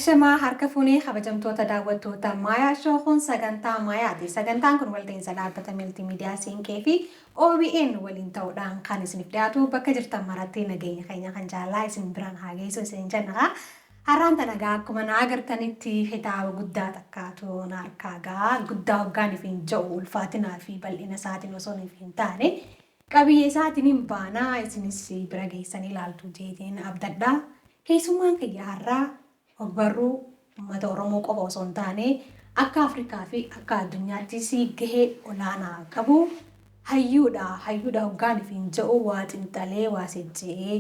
Ashamaa harka fuunee, kabajamtoota daawwattoota Maayaa Show, kun sagantaa Maayaati. Sagantaan kun walta'iinsa dhaabbata Miltiimiidiyaa Siinqee fi OBN waliin ta'uudhaan kan isiniif dhiyaatu. Bakka jirtan maratti nageenya keenya kan jaalaa isin biraan haa geessu isin jenna. Har'aan tana gaa akkuma na agartanitti kitaaba guddaa takkaatu na harkaa gaa. Guddaa hoggaaniif hin jedhu, ulfaatinaa fi bal'ina isaatiin osoo hin taane qabiyyee isaatiin hin baanaa, isinis bira geessanii ilaaltu jeetiin abdadhaa. Keessummaan kiyya har'aa ogbarruu uummata Oromoo qofa osoo hin taane akka Afrikaa fi akka addunyaattis gahee olaanaa qabu hayyuudha. Hayyuudha hoggaaniif hin jedhu, waa xinxalee, waa sejje'ee,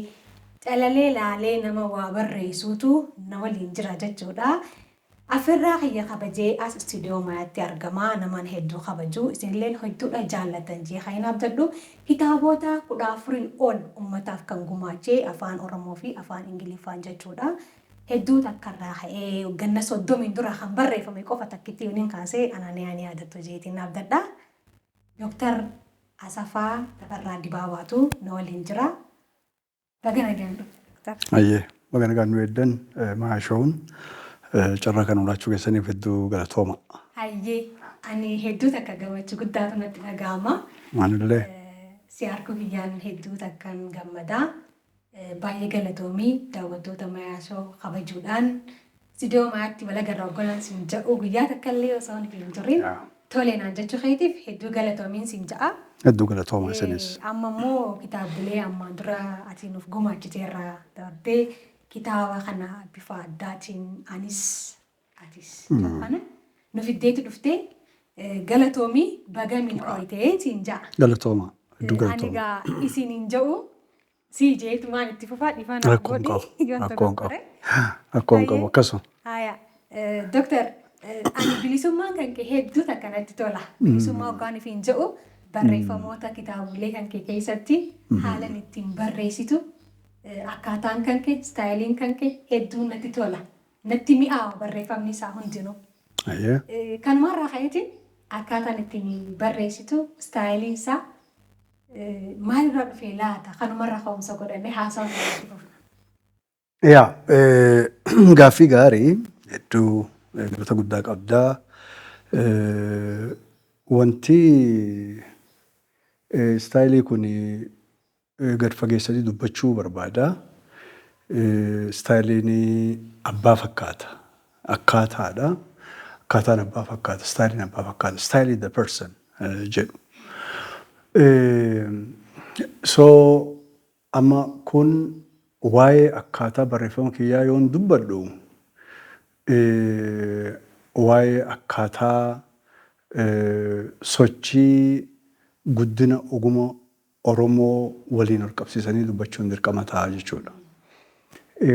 calalee laalee nama waa barreessuutu na waliin jira jechuudha. Affeerraa kiyya kabajee as istuudiyoo Maayaatti argama. Namaan hedduu kabaju. Isinilleen hedduudha jaallatan jee kan abdadhu. Kitaabota 14n ol uummataaf kan gumaachee afaan Oromoo fi afaan Ingiliffaan jechuudha. Hedduu takkarraa ka'ee ganna 30n dura kan barreeffame qofa takkitti yooniin kaasee anaaniyaa ni yaadattu jeetiin abdadha. Dooktar Asafaa Tafarraa Dibaabaatu na waliin jira. Baga nagaan dhufte, Dooktar. Ayyee, baga nagaan nu eeddan. Maayaa Show'n carraa kan ulaachuu keessaniif hedduu galatooma. Hayyee, ani hedduu takka gammachuu guddaatu natti dhaga'ama. Maanillee. Si harkuu kiyyaan hedduu takkan gammadaa. Baay'ee galatoomii, daawwattoota Maayaa Show kabajuudhaan istuudiyoo Maayaatti walagarraa oggolaan siin jedhu guyyaa takka illee osoo hin turin tole naan jechuu keetiif hedduu galatoomiin siin ja'a. Hedduu galatooma isinis. Amma immoo kitaabilee ammaan dura ati nuuf gumaachiteerra darbee kitaaba kana bifa addaatiin anis atis kana nu fiddeetu dhuftee, galatoomii, baga milkooytee siin ja'a. Galatooma. Hedduu Ani galatooma. Gaa isin hin jedhu, sii jeetumaan itti fufaa, dhifaa naaf Rakkoon godhi. qabu. Yoon Rakkoon qabu. dogoggore. Rakkoon qabu akkasuma. Haya, Dooktar, ani bilisummaan kan kee hedduu takka natti tola. Bilisummaa hoggaaniif hin jedhu, barreeffamoota kitaabilee kan kee keessatti haalan ittiin barreessitu, akkaataan kan kee, styleiin kan kee hedduu natti tola. Natti mi'aawa barreeffamni isaa hundinuu. Ayyee. Kanumarraa ka'eetiin akkaataan ittiin barreessitu, styleiin isaa maalirraa dhufee laata? Kanumarraa ka'umsa godhannee haasawaa kanatti fufna. Yaa, gaaffii gaarii, hedduu galata guddaa qabdaa. Wanti style kun gad fageessanii dubbachuu barbaada. Styleiin abbaa fakkaata. Akkaataadha. Akkaataan abbaa fakkaata. Styleiin abbaa fakkaata. "Style is the person" jedhu. So amma kun waa'ee akkaataa barreeffama kiyyaa yoon dubbadhu, waa'ee akkaataa sochii guddina oguma Oromoo waliin ol qabsiisanii dubbachuun dirqama ta'a jechuudha.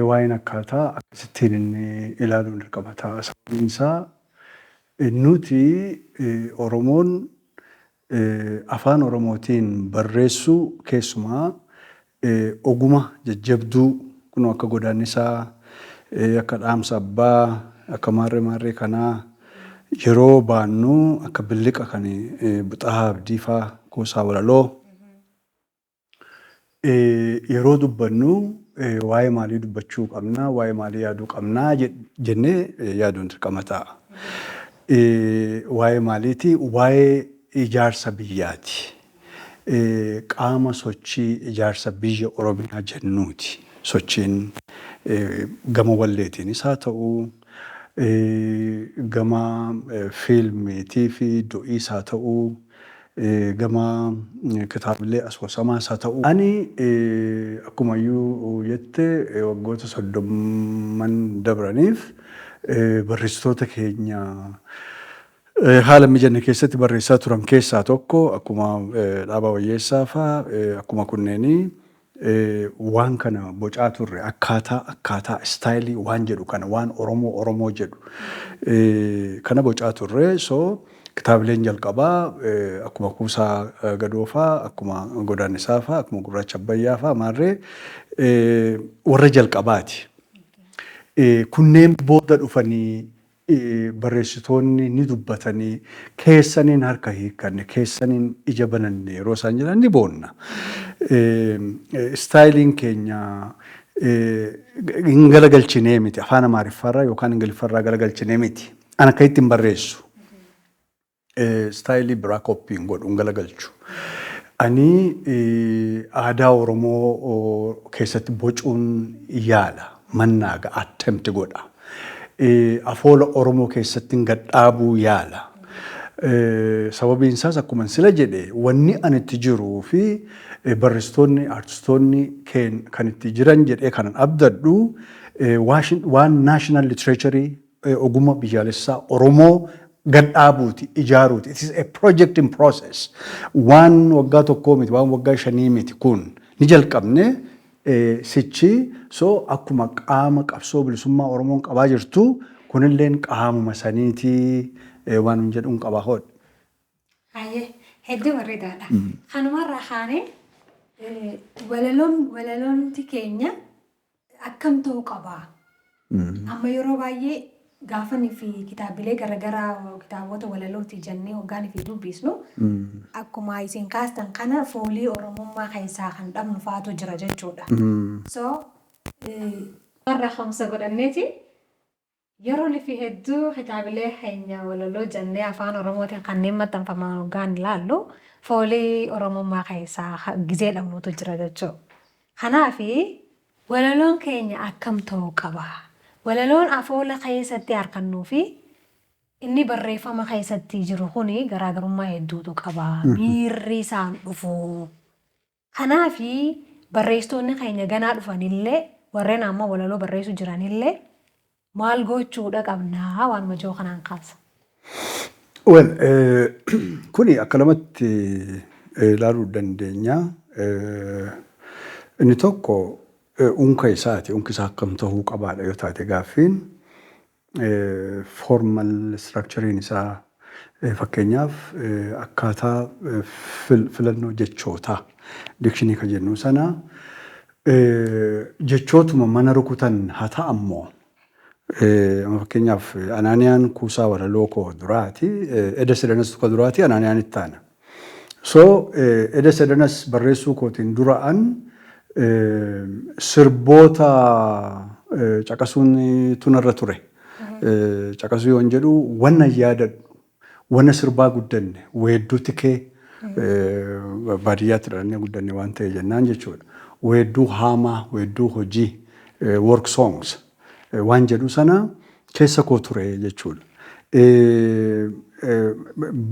Waa'een akkaataa akkasittiin inni ilaaluun dirqama ta'a. Sababiin isaa nuti Oromoon afaan Oromootiin barreessuu, keessumaa oguma jajjabduu kun akka Godaannisaa, akka Dhaamsa Abbaa, akka maarree maarree kanaa yeroo baannu, akka Billiqa kan Buxahaa Abdiifaa, kuusaa walaloo yeroo dubbannu, waa'ee maalii dubbachuu qabna, waa'ee maalii yaaduu qabnaa jennee yaaduun dirqama ta'a. Waa'ee maaliiti? Waa'ee ijaarsa biyyaati. Qaama sochii ijaarsa biyya Oromiyaa jennuuti. Sochiin gama walleetiinis haa ta'u, gama fiilmiitii fi do'iis haa ta'u, gama kitaabilee asoosamaas haa ta'u. Ani akkuma iyyuu jette waggoota 30n dabraniif barreessitoota keenya haala mijanne keessatti barreessaa turan keessaa tokko, akkuma Dhaabaa Wayyeessaa faa, akkuma kunneenii waan kana bocaa turre, akkaataa style waan jedhu kana, waan Oromoo Oromoo jedhu kana bocaa turre. So kitaabileen jalqabaa akkuma Kuusaa Gadoofaa, akkuma Godaannisaa faa, akkuma Gurraacha Abbayyaa faa, maarree warra jalqabaati. Kunneen booda dhufanii barreessitoonni ni dubbatanii, keessaniin harka hiikkanne, keessaniin ija bananne yeroo isaan jedhan ni boonna. Styleiin keenya Hin galagalchinee miti, afaan Amaariffaarraa yookaan Ingiliffaarraa galagalchinee miti. An akka ittiin barreessu. Style biraa copy hin godhu, hin galagalchu. Ani aadaa Oromoo keessatti bocuun yaala, mannaaga attempt godha. Afoola Oromoo keessatti gadhaabuu yaala. Sababiin isaas akkuma sila jedhe, wanni ani itti jiruu fi barreessitoonni, artistoonni kan itti jiran jedhee kanan abdadhu waan national literature, ogummaa biyyaalessaa Oromoo gadhaabuuti, ijaaruuti. It is a project in process. Waan waggaa 1 miti, waan waggaa 5 miti kun. Ni jalqabne sichi. So akkuma qaama qabsoo bilisummaa Oromoon qabaa jirtu, kunilleen qaamuma saniitii waan jedhuun qabaa hodhe. Hayyee, hedduu bareedaadha. Kanumarraa kaanee walaloon walaloonti keenya akkam ta'uu qabaa? Amma yeroo baay'ee gaafanii fi kitaabilee garaagaraa, kitaabota walalooti jennee hoggaanii fi dubbisnu, akkuma isin kaastan kana foolii Oromummaa keessaa kan dhabnu faatu jira jechuudha. So irraa ka'umsa godhanneeti yeroo fi hedduu kitaabilee keenya walaloo jennee afaan Oromootiin kanneen maxxanfaman hoggaan ilaallu, foolii Oromummaa keessaa gizee dhabnuutu jira jechuudha. Kanaafi walaloon keenya akkam ta'uu qaba? Walaloon afoola keessatti harkannuu fi inni barreeffama keessatti jiru kuni garaagarummaa hedduutu qaba. Miirri isaan dhufu. Kanaafi barreessitoonni keenya ganaa dhufanillee, warreen amma walaloo barreessuu jiranillee maal gochuudha qabnaa waan majoo kanaan kaasa? Well, kuni akka lamatti ilaaluu dandeenya. Inni tokko unka isaati. Unki isaa akkam ta'uu qabaadha yoo taate gaaffiin. Formal structurein isaa, fakkeenyaaf akkaataa filannoo jechootaa, diction kan jennu sana, jechootuma mana rukutan haa ta'ammoo, fakkeenyaaf Anaaniyaan kuusaa walaloo koo duraati. Eda Sedanas ka duraati, Anaaniyaan itti aana. So Eda Sedanas barreessuu kootiin dura'an sirboota caqasuun tunarra ture. Caqasuu yoon jedhu, wanna yaadadhu, wanna sirbaa guddanne, weedduu tikee baadiyyaatti dhalannee guddanne waan ta'e jennaan jechuudha. Weedduu haamaa, weedduu hojii, work songs waan jedhu sana keessa koo ture jechuudha.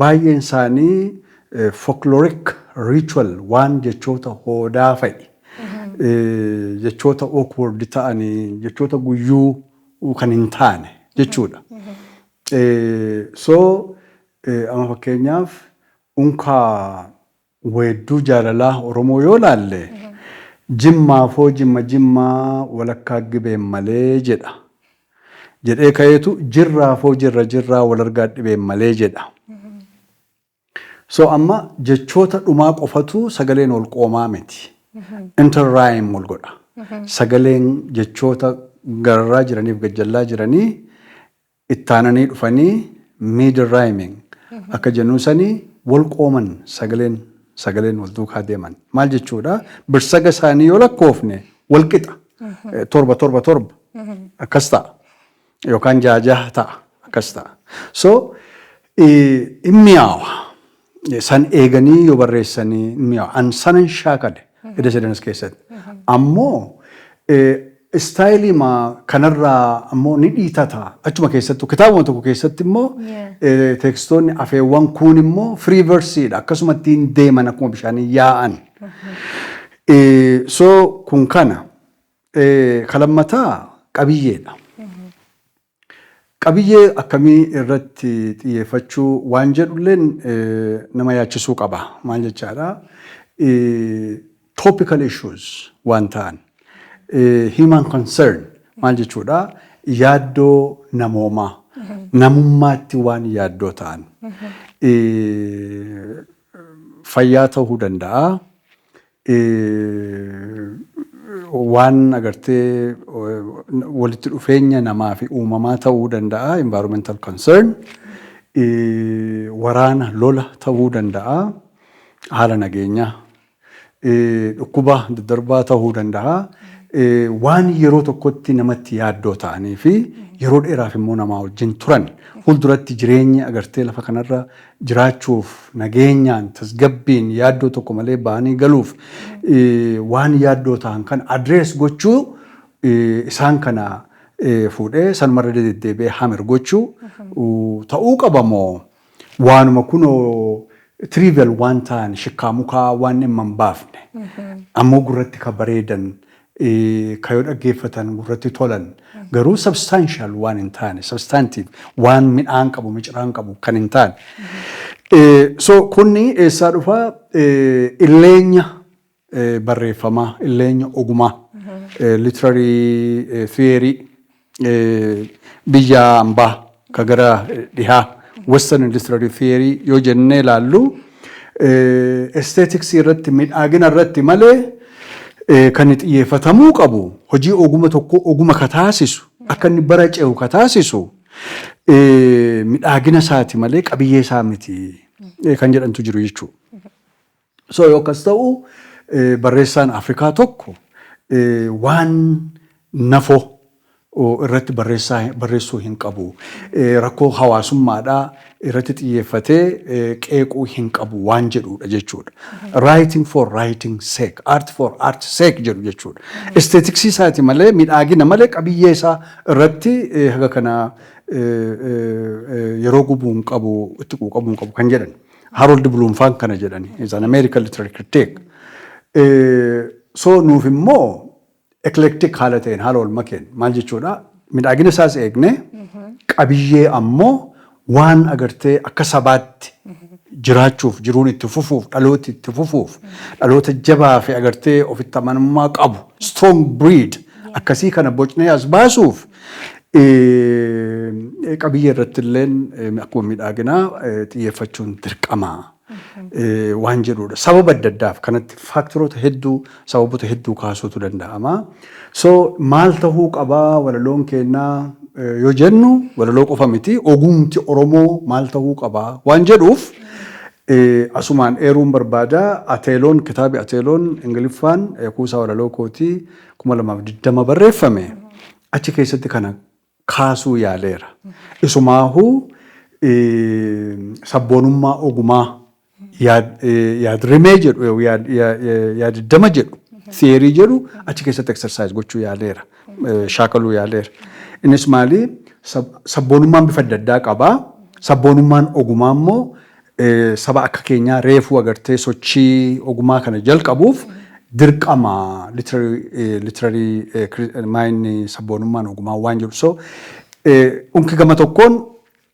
Baay'een isaanii folkloric ritual waan jechoota hoodaa fa'i. Jechoota awkward ta'anii, jechoota guyyuu kan hin taane jechuudha. So amma fakkeenyaaf unkaa weedduu jaalalaa Oromoo yoo laalle, jimmaafoo jimma jimmaa walakkaa gibeen malee jedha. Jedhee ka'eetu jirraafoo jirra jirraa wal argaa dhibeen malee jedha. So amma jechoota dhumaa qofatu sagaleen ol qoomaa miti. Interrhyme wal godha. Sagaleen jechoota gararraa jiraniif gajjallaa jiranii ittaananii dhufanii middle rhyming akka jennu sanii wal qooman, sagaleen wal duukaa deeman. Maal jechuudha? Birsaga isaanii yoo lakkoofne wal qixa. Torba torba torba akkas ta'a. Yookaan jaha jaha ta'a, akkas ta'a. So in mi'aawa. San eeganii yoo barreessanii in mi'aawa. An sanan shaakale Eda Sedanas keessatti. Ammoo style kanarraa ammoo ni dhiitata. Achuma keessattuu kitaabuma tokko keessatti immoo teekstoonni afeewwan kuun immoo free versiidha. Akkasuma ittiin deeman, akkuma bishaanii yaa'an. So kun kana. Kalammataa qabiyyeedha. Qabiyyee akkamii irratti xiyyeeffachuu waan jedhulleen nama yaachisuu qaba. Maal jechaadha? Topical issues waan ta'an. Human concern maal jechuudha? Yaaddoo namoomaa. Namummaatti waan yaaddoo ta'an. Fayyaa ta'uu danda'a. Waan agartee walitti dhufeenya namaa fi uumamaa ta'uu danda'a, environmental concern. Waraana, lola ta'uu danda'a, haala nageenyaa, dhukkuba daddarbaa ta'uu danda'a. Waan yeroo tokkotti namatti yaaddoo ta'anii fi yeroo dheeraaf immoo namaa wajjin turan, fuulduratti jireenya agartee lafa kanarra jiraachuuf, nageenyaan, tasgabbiin, yaaddoo tokko malee ba'anii galuuf waan yaaddoo ta'an kan address gochuu, isaan kana fuudhee sanumarra deddeebi'ee hammer gochuu ta'uu qaba moo waanuma kunoo trivial waan ta'an, shikkaa mukaa, waan dhimma hin baafne ammoo gurratti ka bareedan, ka yoo dhaggeeffatan gurratti tolan, garuu substantial waan hin taane, substantive waan midhaan qabu, miciraan qabu kan hin taane? So kunni eessaa dhufa? Illeenya barreeffamaa, illeenya ogumaa, literary theory biyya ambaa ka gara dhihaa, western literary theory yoo jennee ilaallu, aesthetics irratti, miidhagina irratti malee kan xiyyeeffatamuu qabu, hojii oguma tokko oguma ka taasisu, akka inni bara ce'u ka taasisu miidhagina isaati malee qabiyyee isaa miti kan jedhantu jiru jechuudha. So yoo akkas ta'u, barreessaan Afrikaa tokko waan nafoo irratti barreessuu hin qabu. Rakkoo hawaasummaadhaa irratti xiyyeeffatee qeequu hin qabu waan jedhudha jechuudha. Writing for writing sake, art for art sake jedhu jechuudha. Aesthetics isaati malee, miidhagina malee qabiyyee isaa irratti haga kana yeroo gubuu hin qabu, itti quuqamuu hin qabu kan jedhan. Harold Bloom faan kana jedhani. Is an American literary critic. So nuuf immoo eclectic haala ta'een, haala wal makeen maal jechuudha? Miidhagina isaas eegne, qabiyyee ammoo waan agartee akka sabaatti jiraachuuf, jiruun itti fufuuf, dhalooti itti fufuuf, dhaloota jabaa fi agartee ofitti amanamummaa qabu, strong breed akkasii kana bocnee as baasuuf, qabiyyee irratti illeen akkuma miidhaginaa xiyyeeffachuun dirqama waan jedhudha. Sababa adda addaaf kanatti factoroota hedduu, sababoota hedduu kaasuutu danda'ama. So maal tahuu qabaa walaloon kennaa yoo jennu, walaloo qofa miti, ogumti Oromoo maal tahuu qabaa waan jedhuuf asumaan eeruun barbaada. Ateeloon, kitaabi Ateeloon Ingiliffaan kuusaa walaloo kootii 2020 barreeffame, achi keessatti kana kaasuu yaaleera. Isumaahuu sabboonummaa ogumaa yaadrimee jedhu, yaadiddama jedhu, theory jedhu achi keessatti exercise gochuu yaaleera, shaakaluu yaaleera. Innis maali? Sabboonummaan bifa adda addaa qabaa. Sabboonummaan ogumaa immoo saba akka keenyaa reefuu agartee sochii ogumaa kana jalqabuuf dirqama literary maayinni sabboonummaan ogumaa waan jedhu. So unki gama tokkoon,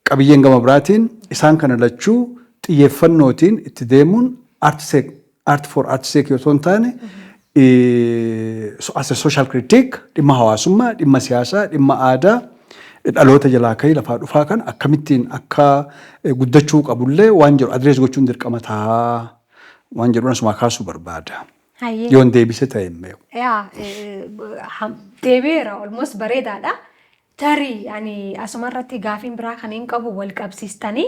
qabiyyeen gama biraatiin, isaan kana lachuu xiyyeeffannootiin itti deemuun art for art sake yoo hin taane, as a social critique, dhimma hawaasummaa, dhimma siyaasaa, dhimma aadaa, dhaloota jalaa ka'ee lafaa dhufaa kan akkamittiin akka guddachuu qabullee waan jedhu address gochuun dirqama ta'a waan jedhu asumaa kaasuu barbaada. Yoon deebise ta'e hin beeku. Yaa, deebi'eera, almost bareedaadha. Tarii ani asumarratti gaafiin biraa kan hin qabu, wal qabsiistanii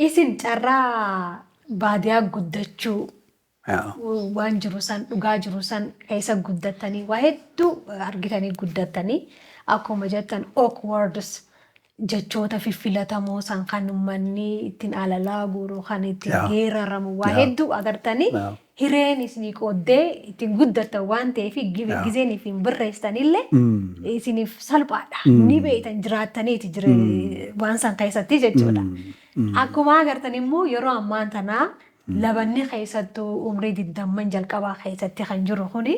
isin carraa baadiyaa guddachuu waan jiru san, dhugaa jiru san keessa guddattanii, waa hedduu argitanii guddattanii, akkuma jettan awkwards jechoota fiffilatamoo san kan uummanni ittiin alalaa guuru, kan ittiin geeraramu, waa hedduu agartanii, hireen isinii qooddee ittiin guddattan waan ta'eef, gizeen isin barreessitanillee isiniif salphaadha. Ni beektan, jiraattaniiti waan san keessatti jechuudha. Akkuma agartan immoo yeroo ammaan tanaa labanni keessattuu umrii 20n jalqabaa keessatti kan jiru kuni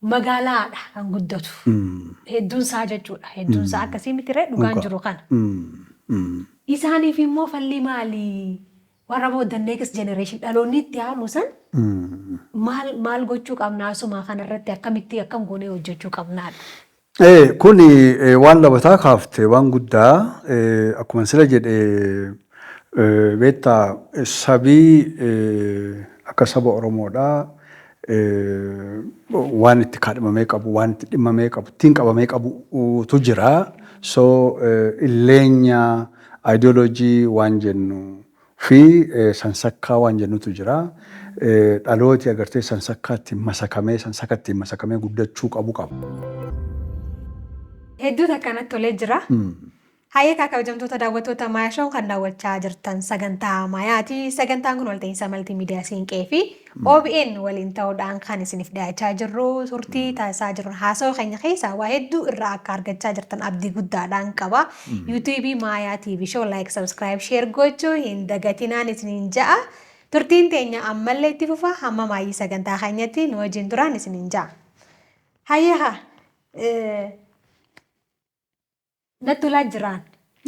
magaalaadha kan guddatu. Hedduun isaa jechuudha. Hedduun isaa akkasii miti ree, dhugaan jiru kana? Isaaniif immoo falli maali? Warra booda, next generation, dhaloonni itti aanu san maal maal gochuu qabna? Asuma kanarratti akkamitti akkam goonee hojjechuu qabnaadha? Kuni waan labataa kaafte, waan guddaa. Akkuma sila jedhe, beektaa, sabii akka saba Oromoodhaa waan itti kaadhimamee qabu, waan itti dhimmamee qabu, ittiin qabamee qabutu jira. So illeenya ideology waan jennu Fi sansakkaa waan jennutu jira. Dhalooti agartee sansakkaatti masakamee, sansakatti masakamee guddachuu qabu qaba. Hedduutu akkanatti tolee jira. Hayyee, kabajamtoota daawwattoota Maayaa Show, kan daawwachaa jirtan sagantaa Maayaati. Sagantaan kun walta'iinsa Maltiimiidiyaa Siinqee fi OBN waliin ta'uudhaan kan isiniif dhiyaachaa jirru. Turtii taasisaa jirru haasawaa keenya keessaa waa hedduu irraa akka argachaa jirtan abdii guddaadhaan qaba. YouTube Maayaa TV Show like, subscribe, share gochuu hin dagatinaan isiniin ja'a. Turtiin teenya ammallee itti fufa. Hamma maayii sagantaa keenyatti nu wajjin turaan isiniin ja'a. Hayyee, haa natti tolaa jiraan.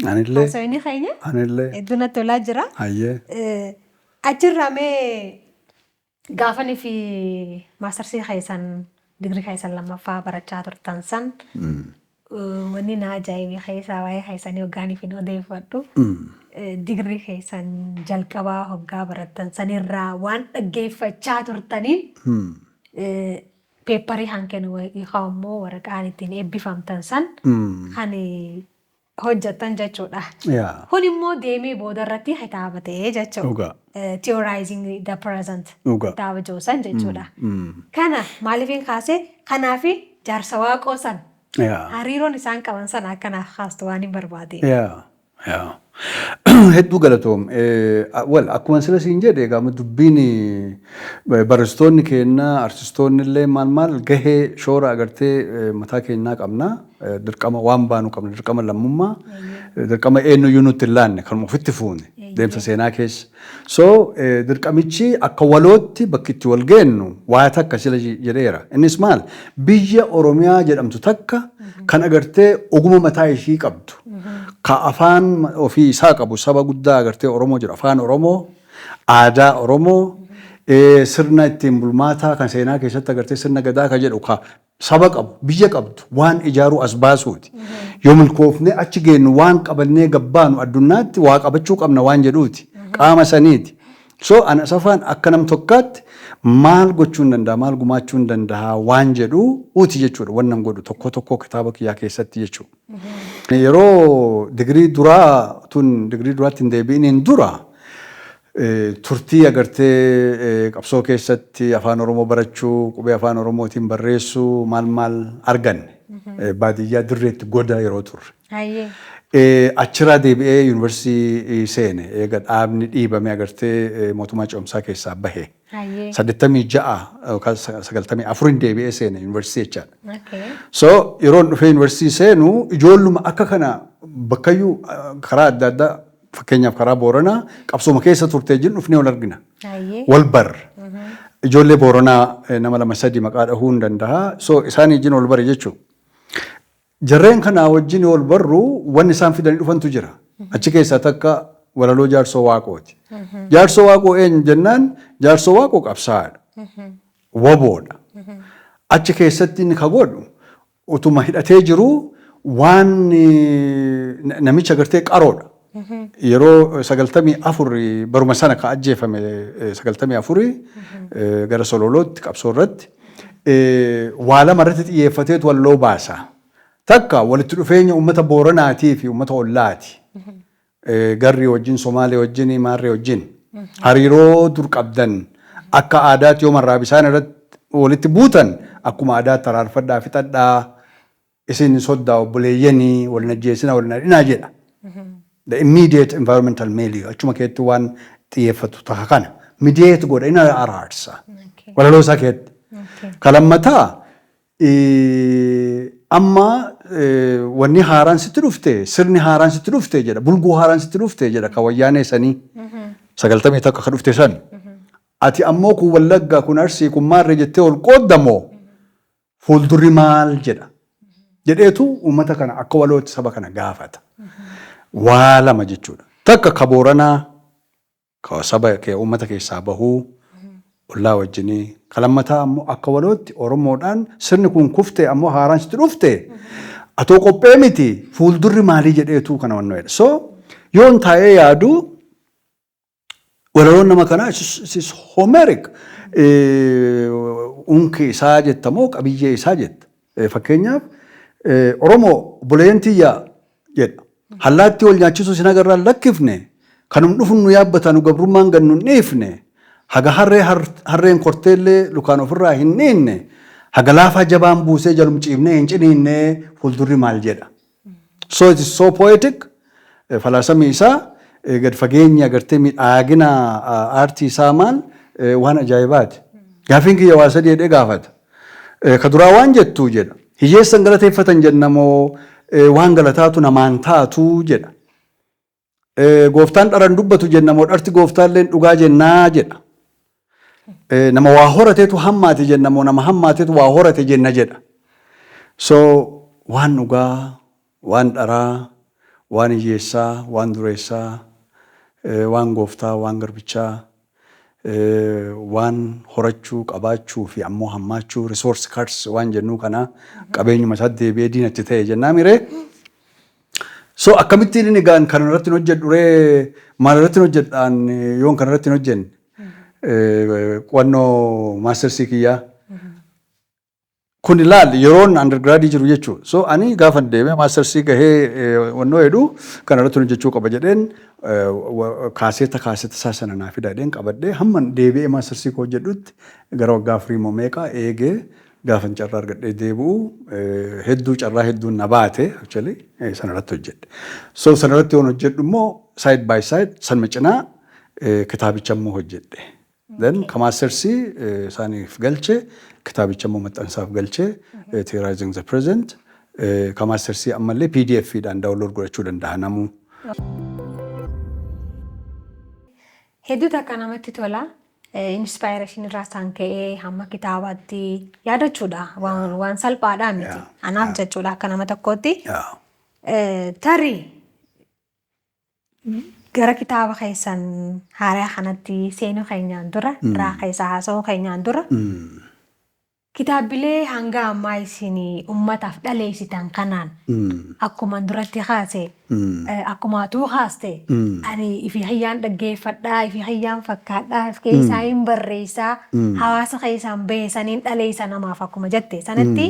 Anillee. Haasawni keenya Anillee. hedduu natti tolaa jira. Hayyee. Achirraa mee gaafanii fi maastarsii keessan, digirii keessan lammaffaa barachaa turtan san, wanni na ajaa'ibe keessaa waa'ee keessanii hoggaanii fi odeeffadhu. Digirii keessan jalqabaa hoggaa barattan sanirraa waan dhaggeeffachaa turtaniin paperii hanken yookaan immoo waraqaan ittiin eebbifamtan san kan hojjettan jechuudha. Kun immoo deemee booda irratti kitaaba ta'ee jechuudha. Theorizing the Present kitaaba joosan jechuudha. Kana maaliifin kaasee? Kanaafi Jaarsa Waaqoo san hariiroon isaan qaban sana akkanaaf kaastu waan hin barbaade. Yaa. Hedduu galatoom. Wal akkuma sila siin jedhe, egaa dubbiin barreessitoonni keenya, artistoonni illee maal maal gahee shoora agartee mataa keenyaa qabna. Dirqama waan baanu qabna, dirqama lammummaa, dirqama eenyuyyuu nutti hin laanne, kanuma ofitti fuune deemsa seenaa keessa. So dirqamichi akka walootti bakki itti wal geennu waa takka sila jedheera. Innis maal? Biyya Oromiyaa jedhamtu takka kan agartee oguma mataa ishii qabdu. Ka afaan ofii isaa qabu, saba guddaa agartee Oromoo jedhu, afaan Oromoo, aadaa Oromoo, sirna ittiin bulmaataa kan seenaa keessatti agartee sirna gadaa ka jedhu, ka saba qabu, biyya qabdu waan ijaaruu as baasuuti. Yoo milkoofnee achi geennu, waan qabannee gabbaanu addunyaatti waa qabachuu qabna waan jedhuuti. Qaama saniiti. So ana safaan akka nam tokkaatti maal gochuu hin danda'a, maal gumaachuu hin danda'a waan jedhu uti jechuudha. Wannan godhu tokko tokko kitaaba kiyyaa keessatti jechuudha. Yeroo digirii duraa tun, digirii duraatti hin deebi'iniin dura, turtii agartee qabsoo keessatti afaan Oromoo barachuu, qubee afaan Oromootiin barreessuu maal maal arganne. Baadiyyaa dirreetti goda yeroo turre. Achirraa deebi'ee yuunivarsiitii seene, eega dhaabni dhiibame agartee mootummaa ce'umsaa keessaa bahe. 86 yookaan 94n deebi'ee seene yuunivarsiitii jechaadha. So yeroon dhufee yuunivarsiitii seenu, ijoolluma akka kana bakkayyuu karaa adda addaa, fakkeenyaaf karaa Booranaa qabsooma keessa turtee jiru dhufnee wal argina. Wal barra. Ijoollee Booranaa nama lama sadi maqaa dhahuu hin danda'a. So isaan wajjin wal bare jechuudha. Jarreen kanaa wajjin wal barru, wanni isaan fidanii dhufantu jira. Achi keessaa takka walaloo Jaarsoo Waaqooti. Jaarsoo Waaqoo eenyu jennaan, Jaarsoo Waaqoo qabsaa'aadha. Waboodha. Achi keessatti inni ka godhu, utuma hidhatee jiru, waan namicha agartee qaroodha. Yeroo 94 baruma sana ka ajjeefame, 94 gara Sololootti qabsoo irratti waa lama irratti xiyyeeffateetu walloo baasa. Takka walitti dhufeenya uummata Booranaatii fi uummata ollaati. Garrii wajjin, Somaalee wajjin, Maarree wajjin hariiroo dur qabdan, akka aadaatti yoo marraa bisaan irratti walitti buutan, akkuma aadaatti araarfadhaa fixadhaa, isin soddaa obboleeyyanii, wal najjeesina, wal nadhinaa jedha. The immediate environmental milieu achuma keetti waan xiyyeeffatu taha kana mediate godha, inni araarsa walaloo isaa keetti. Kalammataa amma wanni haaraan sitti dhufte, sirni haaraan sitti dhufte jedha, bulguu haaraan sitti dhufte jedha, ka wayyaanee sanii 91 ka dhufte san. Ati ammoo kun Wallaggaa, kun Arsii, kun Maarree jettee ol qooddamoo, fuuldurri maal jedha jedheetu uummata kana akka walootti saba kana gaafata. Waa lama jechuudha. Takka ka Booranaa, ka saba uummata keessaa bahuu ollaa wajjinii. Ka lammataa ammoo akka walootti Oromoodhaan sirni kun kufte, ammoo haaraan sitti dhufte, atoo qophee miti, fuuldurri maalii jedheetu kana wannoo jedha. So yoon taa'ee yaadu, walaloon nama kanaa is Homeric. Unki isaa jetta moo qabiyyee isaa jetta. Fakkeenyaaf, "Oromoo obboleeyyan tiyyaa," jedha. "Hallaatti wal nyaachisuu sin agarraan lakkifne. Kanum dhufun nu yaabbata, nu gabrummaan gad nu hin dhiifne. Haga harree harreen korteellee lukaan ofirraa hin dhiinne, haga laafaa jabaan buusee jalum ciifnee hin ciniinne, fuuldurri maal jedha? So it is so poetic. Falaasamii isaa gad fageenya agartee, miidhaagina aartii isaa maal waan ajaa'ibaati. Gaaffiin kiyya waa sadii jedhee gaafata. Ka duraa waan jettu jedha. Hiyyeessan galateeffatan jennamoo waan galataatu namaan taatu jedha. Gooftaan dharan dubbatu jennamoo dharti gooftaalleen dhugaa jennaa jedha. Nama waa horateetu hammaate jennamoo nama hammaateetu waa horate jenna jedha. So waan dhugaa, waan dharaa, waan hiyyeessaa, waan dureessaa, waan gooftaa, waan garbichaa, waan horachuu, qabaachuu fi ammoo hammaachuu, resource curse waan jennuu kana, qabeenyuma isaatti deebi'ee diinatti ta'e jennaa miree. So akkamittiin inni gaan kana irratti hin hojjedhu ree? Maal irratti hin hojjedhaan yoon kana irratti hin hojjenne? Qo'annoo mastersii kiyyaa. Kun ilaali, yeroon undergradii jiru jechuudha. So ani gaafa deemee mastersii gahee wannoo jedhu kana irratti hojjechuu qaba jedheen, kaaseeta isaa sana naa fida jedheen qabadhee, hamma deebi'ee mastersii koo hojjedhutti gara waggaa 4 moo meeqa eegee, gaafan carraa argadhee deebi'u, hedduu carraa hedduun na baate, actually sana irratti hojjedhe. So sana irratti yoon hojjedhu immoo side by side, sanuma cinaa, kitaabicha immoo hojjedhe. Then ka mastersii isaaniif galche, kitaabicha immoo maxxansaaf galche, Theorizing the Present. Ka mastersii ammallee PDF dhaan download godhachuu danda'a namuu. Hedduu takka namatti tola. Inspiration irraa isaan ka'ee hamma kitaabaatti yaadachuudha. Waan salphaadhaa miti. Anaaf jechuudha, akka nama tokkootti. Tarii gara kitaaba keessan haaraa kanatti seenuu keenyaan dura, irraa keessa haasa'uu keenyaan dura, kitaabilee hanga ammaa isin ummataaf dhaleessitan kanaan, akkuma duratti kaase, akkuma atuu kaaste, ani ifi hayyaan dhaggeeffadhaa, ifi hayyaan fakkaadhaa, if keessaa hin barreessaa, hawaasa keessaan beesaniin dhaleessa namaaf akkuma jette sanatti,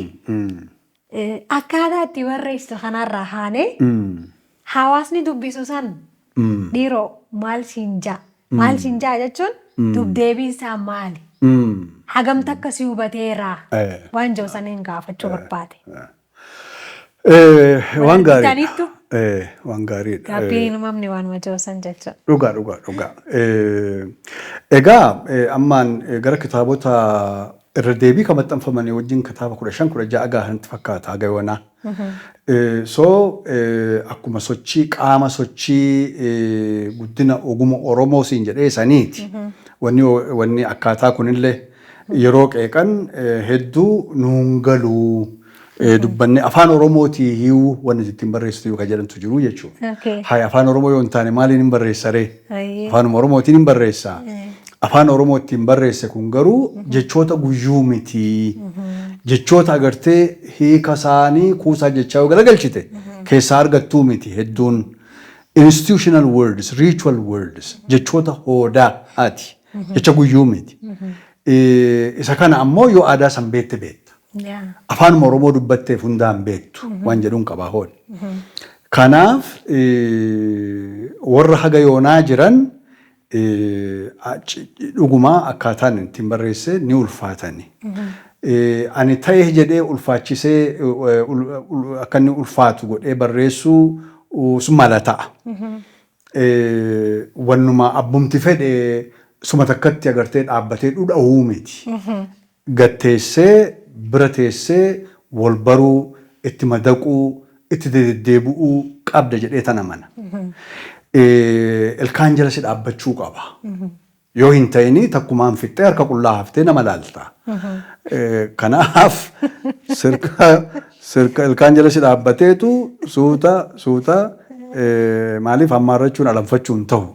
akkaataa itti barreessitu kanarraa haanee hawaasni dubbisu san dhiiroo maal siin jaa? Maal siin jaa jechuun dubdeebiin isaa maali? Hagam takka si hubateera? Waan jiru saniin gaafachuu barbaade. Waan gaariidha. Argitaniittu? Waan gaariidha. Gaabbiin hin uumamne waanuma jiru san jechuudha. Dhugaa. Egaa ammaan gara kitaabota irra deebii kan maxxanfamanii wajjin kitaaba 15, 16 gahanti fakkaata haga yoonaa. So akkuma sochii qaama sochii guddina oguma Oromoo siin jedhee saniiti. Wanni akkaataa kunillee yeroo qeeqan hedduu nuun galuu, dubbanne afaan Oromootii hiiwuu wanni ittiin barreessitu kan jedhantu jiru jechuudha. Hayi, afaan Oromoo yoo hin taane maaliin hin barreessaree? Afaanuma Oromootiin hin barreessaa. Afaan Oromoo ittiin barreesse kun garuu jechoota guyyuu miti. Jechoota agartee hiika isaanii kuusaa jechaa yoo galagalchite keessaa argattuu miti hedduun. Institutional words, ritual words, jechoota hoodaati. Jecha guyyuu miti. Isa kana ammoo yoo aadaa san beekte beekta. Afaanuma Oromoo dubbatteef hundaan beektu waan jedhuun qabaa hoon. Kanaaf warra haga yoonaa jiran dhugumaa akkaataan ittiin barreesse ni ulfaatani. Ani ta'e jedhee ulfaachisee akka inni ulfaatu godhee barreessuu sun mala ta'a. Wannuma abbumti fedhe suma takkatti agartee dhaabbatee dhudha'uu miti. Gatteessee bira teessee wal baruu, itti madaquu, itti deddeebi'uu qabda jedhee tana mana. Ilkaan jala si dhaabbachuu qaba. Yoo hin ta'ini takkumaan fixxee harka qullaa haftee nama laalta. Kanaaf sirka sirka ilkaan jala si dhaabbateetu suuta suuta, maaliif hammaarrachuun alanfachuu hin ta'u.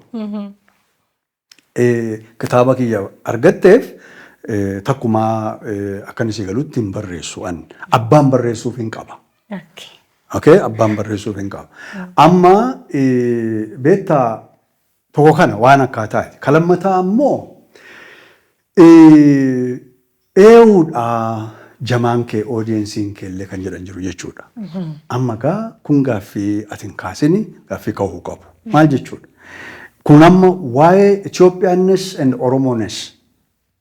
Kitaaba kiyya argatteef takkumaa akka inni si galutti hin barreessu an. Abbaan barreessuuf hin qaba. Okay, abbaan barreessuuf hin qaba. Amma beektaa, tokko kana waan akkaataati. Ka lammataa ammoo eewuudha jamaan kee, audienceiin kee illee kan jedhan jiru jechuudha. Amma gaa kun gaaffii ati hin kaasini, gaaffii ka'uu qabu. Maal jechuudha? Kun amma waa'ee Ethiopianness and Oromoness,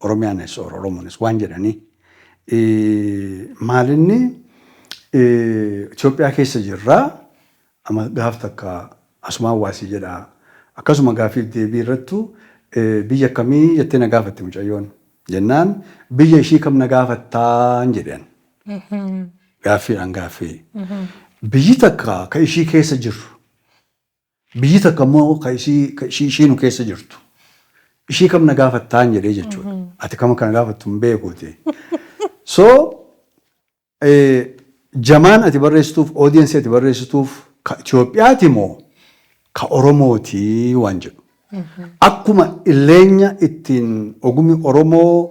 Oromiyaaness or Oromoness waan jedhanii, maalinni Itoophiyaa keessa jirraa. Amma gaaf takka asumaan waasii jedha, akkasuma gaafiif deebii irrattu biyya akkamii jettee na gaafatte mucayyoon jennaan, biyya ishii kam na gaafattaan jedhan. Gaaffiidhaan gaaffii. Biyyi takka ka ishii keessa jirru, biyyi takka immoo ka ishii ishiinu keessa jirtu. Ishii kam na gaafattaan jedhee jechuudha. Ati kam kana gaafattu hin beekuuti. So jamaan ati barreessituuf, audience ati barreessituuf ka Itoophiyaati moo ka Oromooti waan jedhu. Akkuma illeenya ittiin ogummi Oromoo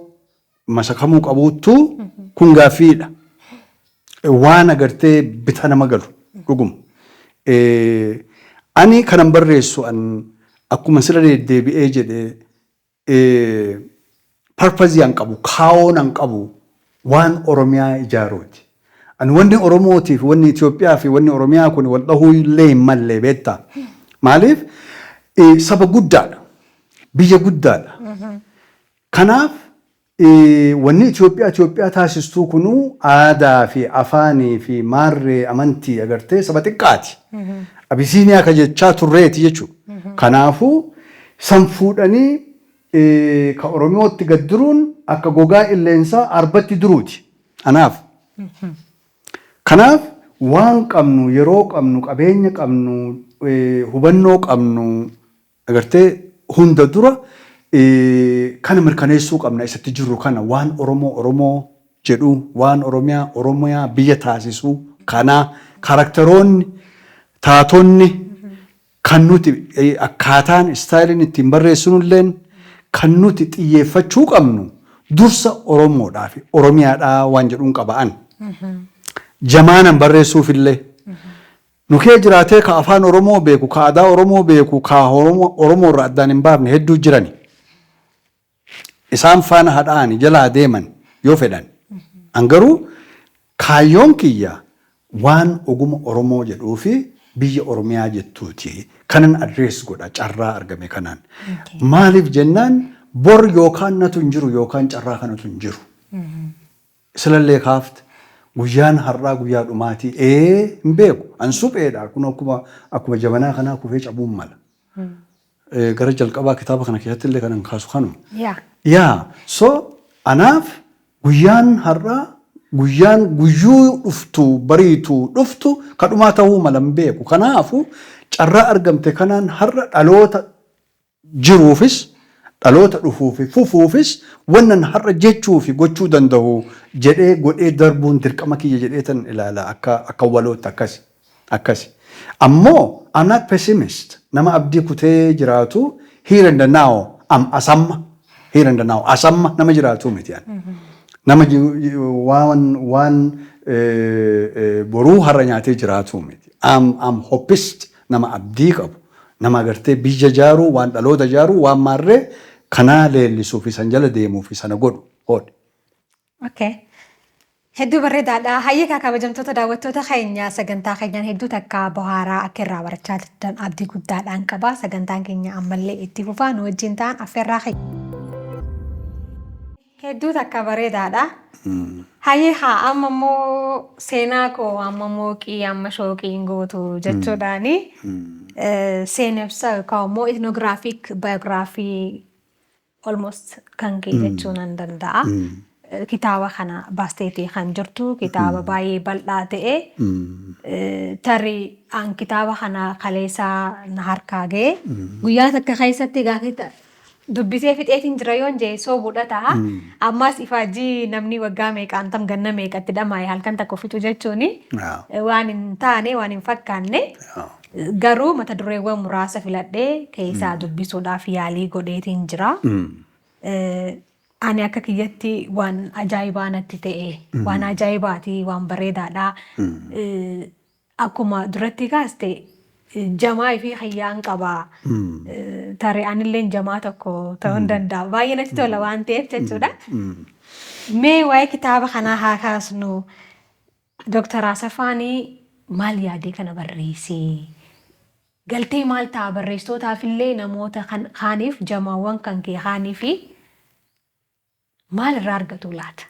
masakamuu qabuuttu kun gaaffiidha. Waan agartee bita nama galu dhuguma. Ani kanan barreessu an akkuma sira deddeebi'ee jedhee, purpose an qabu, kaayoon an qabu waan Oromiyaa ijaaruuti. Ani wanni Oromootii fi wanni Itoophiyaa fi wanni Oromiyaa kun wal dhahuu illee hin malle, beektaa. Maaliif, saba guddaadha. Biyya guddaadha. Kanaaf wanni Itoophiyaa Itoophiyaa taasistuu kunuu aadaa fi afaanii fi maarree amantii agartee saba xiqqaati. Abisiiniyaa ka jechaa turreeti jechuudha. Kanaafuu san fuudhanii ka Oromootti gad diruun akka gogaa illeensaa arbatti diruuti. Anaaf. Kanaaf waan qabnu, yeroo qabnu, qabeenya qabnu, hubannoo qabnu agartee hunda dura kana mirkaneessuu qabna. Isatti jirru kana, waan Oromoo Oromoo jedhu, waan Oromiyaa Oromiyaa biyya taasisuu kana, characteroonni, taatonni kan nuti akkaataan styleiin ittiin barreessinulleen kan nuti xiyyeeffachuu qabnu dursa Oromoodhaa fi Oromiyaadhaa waan jedhuun qaba'an. Jamaanan barreessuufillee. Nu kee jiraatee ka afaan Oromoo beeku, ka aadaa Oromoo beeku, ka Oromoo irraa addaan hin baafne hedduu jirani. Isaan faana hadhaani jalaa deeman yoo fedhan. An garuu kaayyoon kiyya waan oguma Oromoo jedhuu fi biyya Oromiyaa jettuuti. Kanan address godha carraa argame kanaan. Maaliif jennaan, bor yookaan natu hin jiru yookaan carraa kanatu hin jiru. Silallee kaafte, guyyaan har'aa guyyaa dhumaatii ee hin beeku. An supheedha, kun akkuma jabanaa kanaa kufee cabuun mala. Gara jalqabaa kitaaba kana keessatti illee kanan kaasu kanuma. Yaa, so anaaf guyyaan har'aa guyyaan guyyuu dhuftu bariitu dhuftu kadhumaa ta'uu mala, hin beeku. Kanaafu carraa argamte kanaan har'a dhaloota jiruufis, dhaloota dhufuufi fufuufis wannan har'a jechuu fi gochuu danda'u jedhee godhee darbuun dirqama kiyya jedhee tan ilaala akka walootti akkasi. Akkasi. Ammoo I'm not pessimist. Nama abdii kutee jiraatu here and now am asamma, here and now asamma nama jiraatu miti ani. Nama waan boruu har'a nyaatee jiraatu miti. I'm hopist, nama abdii qabu. Nama agartee biyya jaaruu, waan dhaloota jaaruu, waan maarree kanaa leellisuu fi san jala deemuu fi sana godhu hodhe. Okay. Hedduu bareedaadha. Hayyeekaa, kabajamtoota daawwattoota keenya, sagantaa keenyaan hedduu takka bohaaraa akka irraa barachaa jirtan abdii guddaadhaan qaba. Sagantaan keenya ammallee itti fufaa, nu wajjin ta'an affeerraa keenya. Hedduu takka bareedaadha. Hayyee, haa amma immoo seenaa koo amma mooqii amma shooqiin gootu jechuudhaani seenebsa yookaan immoo ethnographic biography almost kan kee jechuu nan danda'a. Kitaaba kana baasteetii kan jirtu kitaaba baay'ee bal'aa ta'e, tarii an kitaaba kana kaleessaa na harkaa ga'e, guyyaa takka keessatti gaafa dubbisee fixeetiin jira yoon jee soobuudha ta'a. Ammas ifaajii namni waggaa meeqaan tam ganna meeqatti dhamaa'e halkan tokko fixu jechuuni waan hin taane, waan hin fakkaanne. Garuu mata dureewwan muraasa filadhee keessaa dubbisuudhaaf yaalii godheetiin jira. Ani akka kiyyatti waan ajaa'ibaa natti ta'e, waan ajaa'ibaati, waan bareedaadha. Akkuma duratti kaaste jamaa fi kiyyaan qaba. Tarii anillee jamaa tokko ta'uu hin danda'a. Baay'ee natti tola waan ta'eef jechuudha. Mee waa'ee kitaaba kanaa haa kaasnu. Dooktar Asafaanii maal yaadee kana barreessee? Galtee maal ta'a barreessitootaaf illee, namoota kaaniif, jamaawwan kan kee kaanii fi maal irraa argatu laata?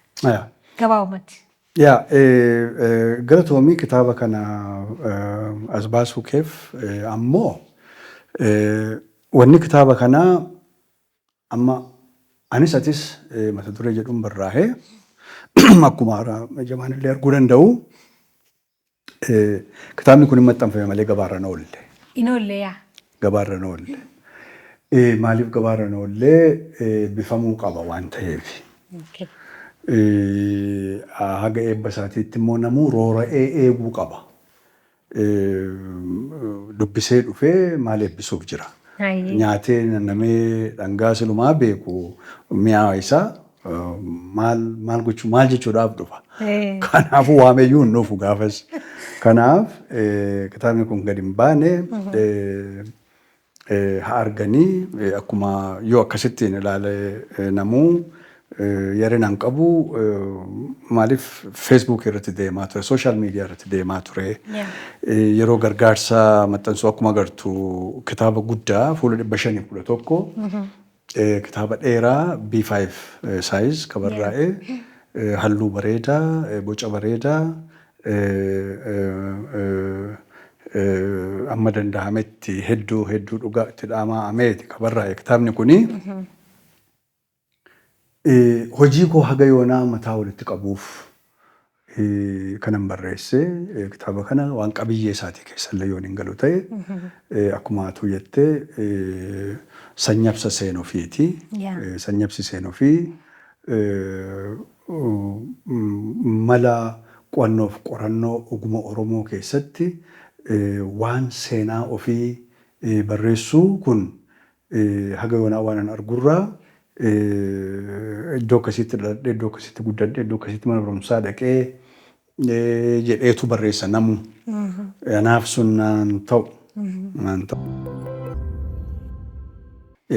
Gabaabumatti. Yaa, galatoomii kitaaba kana as baasuu keef. Ammoo wanni kitaaba kanaa amma anis atis mata duree jedhuun barraa'ee, akkuma jamaan illee arguu danda'u, kitaabni kun hin maxxanfame malee gabaarra hin oolle. In oolle yaa. Gabaarra hin oolle. Maaliif gabaarra hin oolle? Eebbifamuu qaba waan ta'eef. Haga eebba isaatiitti immoo namuu roora'ee eeguu qaba. Dubbisee dhufee maal eebbisuuf jira? Nyaatee namee dhangaa silumaa beeku mi'aa isaa maal maal gochuu, maal jechuudhaaf dhufa? Kanaafuu waameyyuu hin dhufu gaafas. Kanaaf kitaabni kun gadi hin baane haa arganii. Akkuma yoo akkasittiin ilaale namuu yarina hin qabu. Maaliif, Facebook irratti deemaa ture, social media irratti deemaa ture. Yeroo gargaarsa maxxansuu akkuma agartu kitaaba guddaa fuula 511, kitaaba dheeraa B5 size ka barraa'e, halluu bareedaa, boca bareedaa, amma danda'ametti hedduu hedduu dhugaa itti dhaama'ameeti ka barraa'e kitaabni kuni. Hojii koo haga yoonaa mataa walitti qabuuf kanan barreesse kitaaba kana. Waan qabiyyee isaatii keessallee yoon hin galu ta'e, akkuma atuu jettee, sanyabsa seenuufiiti. Sanyabsi seenuufii mala qo'annoof qorannoo oguma Oromoo keessatti waan seenaa ofii barreessuu kun haga yoonaa waan an argurraa, iddoo akkasiitti dhaladhee, iddoo akkasiitti guddadhee, iddoo akkasiitti mana barumsaa dhaqee jedheetu barreessa namu. Anaaf sun naan ta'u. Naan ta'u.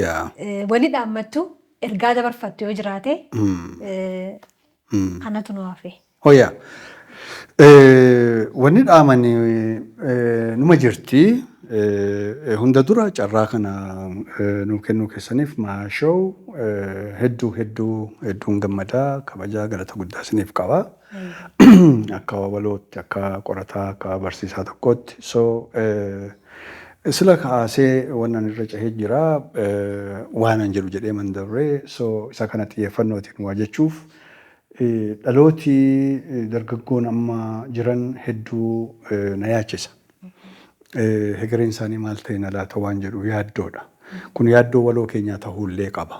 Yaa. Wanni dhaammattu, ergaa dabarfattu yoo jiraate, kanatu nu hafe. Hoya. Wanni dhaaman numa jirti. Hunda dura carraa kana nuu kennuu keessaniif, Maashoo, hedduu hedduu hedduun gammadaa, kabajaa galata guddaa isiniif qaba. Akka walootti, akka qorataa, akka barsiisaa tokkootti. So sila kaasee wannan irra cahee jira, waan an jedhu jedhee man dabree. So isa kana xiyyeeffannootiin waa jechuuf, dhalooti dargaggoon amma jiran hedduu na yaachisa. Hegereen isaanii maal ta'e na laata waan jedhu yaaddoodha. Kun yaaddoo waloo keenyaa ta'uullee qaba.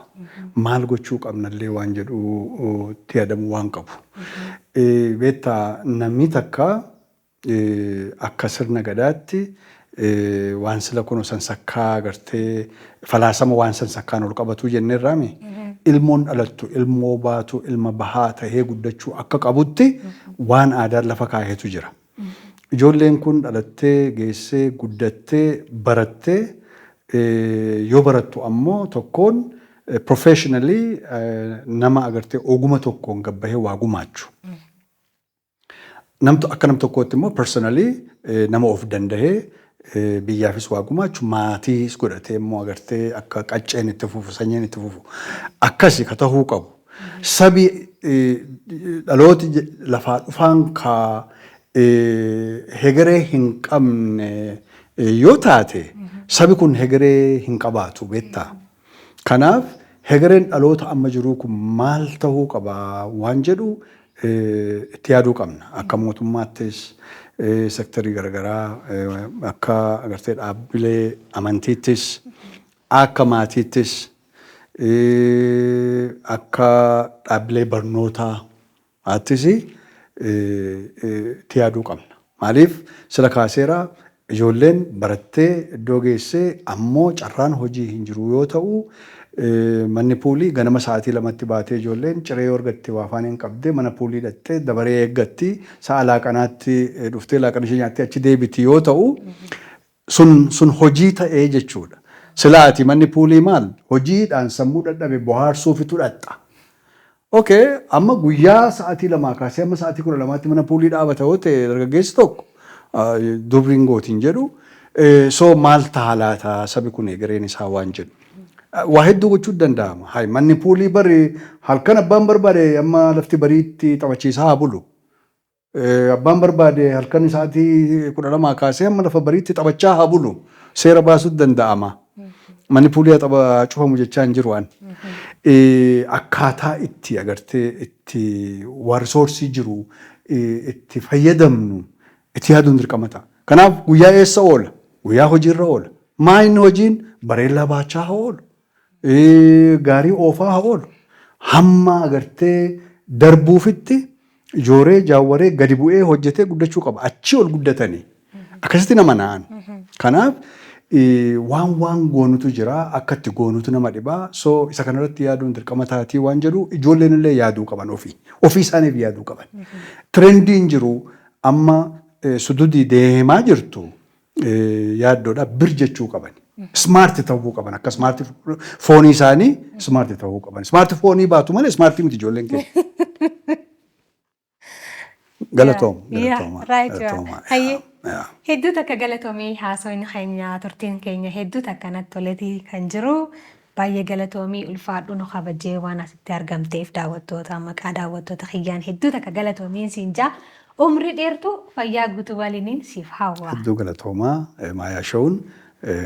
Maal gochuu qabnallee waan jedhu itti yaadamuu waan qabu. Beektaa, namni takka akka sirna gadaatti waan sila kunoo sansakkaa agartee, falaasama waan sansakkaan ol qabatuu jenneerraami. Ilmoon dhalattu ilmoo baatu ilma bahaa tahee guddachuu akka qabutti waan aadaan lafa kaahetu jira. Ijoolleen kun dhalattee geessee guddattee barattee, yoo barattu ammoo tokkoon professionally nama agartee oguma tokkoon gabbahee waa gumaachu. Namtu akka nam tokkootti immoo personally nama of dandahee biyyaafis waa gumaachu, maatiis godhatee immoo agartee akka qacceen itti fufu, sanyiin itti fufu, akkasi ka tahuu qabu. Sabi dhalooti lafaa dhufaan ka hegeree hin qabne yoo taate, sabi kun hegeree hin qabaatu, beektaa. Kanaaf hegereen dhaloota amma jiruu kun maal tahuu qaba waan jedhu itti yaaduu qabna. Akka mootummaattis, sektarii garaagaraa, akka agartee dhaabbilee amantiittis, akka maatiittis, akka dhaabbilee barnootaattis itti yaaduu qabna. Maaliif, sila kaaseera, ijoolleen barattee iddoo geessee ammoo carraan hojii hin jiru yoo ta'u, manni puulii ganama sa'aatii 2tti baatee, ijoolleen ciree yoo argatte waa afaan hin qabdee mana puulii dhattee dabaree eeggatti, sa'a laaqanaatti dhuftee laaqana ishee nyaattee achi deebiti yoo ta'u, sun hojii ta'ee jechuudha. Silaati manni puulii maal hojiidhaan sammuu dadhabe bohaarsuufitu dhaxxa. Okay, amma guyyaa sa'aatii 2 kaasee amma sa'aatii 12tti mana puulii dhaabata yoo ta'e dargaggeessi tokko, dubriin gootiin jedhu. So maal ta'a laata sabi kun egereen isaa waan jedhu. Waa hedduu gochuu danda'ama. Hai, manni poolii bari halkan abbaan barbaade amma lafti bariitti taphachiisaa haa bulu. Abbaan barbaade halkan sa'aatii 12 kaasee hamma lafa bariitti taphachaa haa bulu. Seera baasuu danda'ama. Manni poolii tapha cufamu jechaa hin jiru an. Akkaataa itti agartee itti waa resource jiru itti fayyadamnu itti yaaduun dirqama ta'a. Kanaaf guyyaa eessa oola? Guyyaa hojiirra oola. Maa inni hojiin bareellaa baachaa haa oolu. Gaarii oofaa haa oolu. Hamma agartee darbuufitti ijooree jaawwaree gadi bu'ee hojjetee guddachuu qaba. Achii ol guddatanii. Akkasitti nama na'an. Kanaaf waan goonutu jira, akka itti goonutu nama dhibaa. So isa kanarratti yaaduun dirqama taatii waan jedhu, ijoolleen illee yaaduu qaban ofii. Ofii isaaniif yaaduu qaban. Trendiin jiru amma sududii deemaa jirtu yaaddoodha bir jechuu qaban. Smart ta'uu qaban, akka smart phone isaanii smart ta'uu qaban. Smart phone baatu malee smart miti ijoolleen keenya. Galatoom. Galatooma. Galatooma. Hedduu takka galatoomii, haasawni keenya, turtiin keenya hedduu takka natti toletii kan jiru. Baay'ee galatoomii, ulfaadhu, nu kabajee waan asitti argamteef daawwattoota maqaa daawwattoota kiyyaan hedduu takka galatoomiin siin jaa, umrii dheertuu fayyaa guutuu waliiniin siif hawwa. Hedduu galatoomaa. Maayaa Showun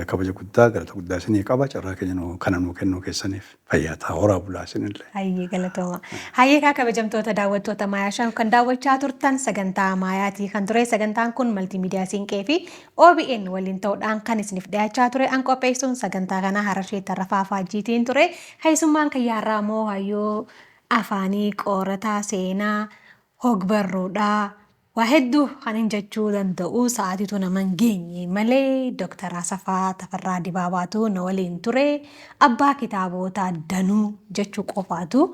kabaja guddaa, galata guddaa isinii qaba, carraa keenya kana nuu kennuu keessaniif. Fayyaa ta'a, horaa bulaa isinillee. Hayyee, galatooma. Hayyee kaa, kabajamtoota daawwattoota Maayaa Show, kan daawwachaa turtan sagantaa Maayaatii kan ture. Sagantaan kun Maltiimiidiyaa Siinqee fi OBN waliin ta'uudhaan kan isiniif dhiyaachaa ture. An qopheessuun sagantaa kanaa Harashee Tarrafaa Faajjiitiin ture. Keessummaan kiyyaarraa immoo hayyoo afaanii, qorataa seenaa, hogbarruudhaa. Waa hedduu kan hin jechuu danda'u sa'aatiitu nama hin geenye malee, Dooktar Asafaa Tafarraa Dibaabaatu na waliin ture. Abbaa kitaabota danuu jechuu qofaatu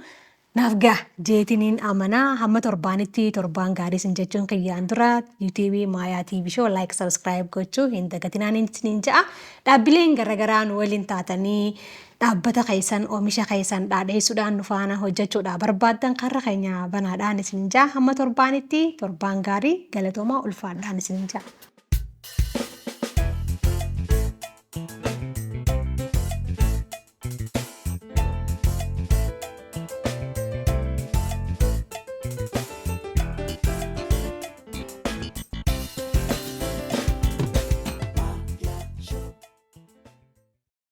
naaf gaha jeetiniin amanaa. Hamma torbaanitti torbaan gaarii isin jechuun kiyyaan dura, YouTube Maayaa TV Show like, subscribe gochuu hin dagatinaan isiniin ja'a. Dhaabbileen garaagaraa nu waliin taatanii dhaabbata keessan, oomisha keessan dhaadheessuudhaan nu faana hojjechuudhaa barbaaddan, karra keenya banaadhaan isin ja'a. Hamma torbaanitti torbaan gaarii, galatoomaa, ulfaadhaan isin ja'a.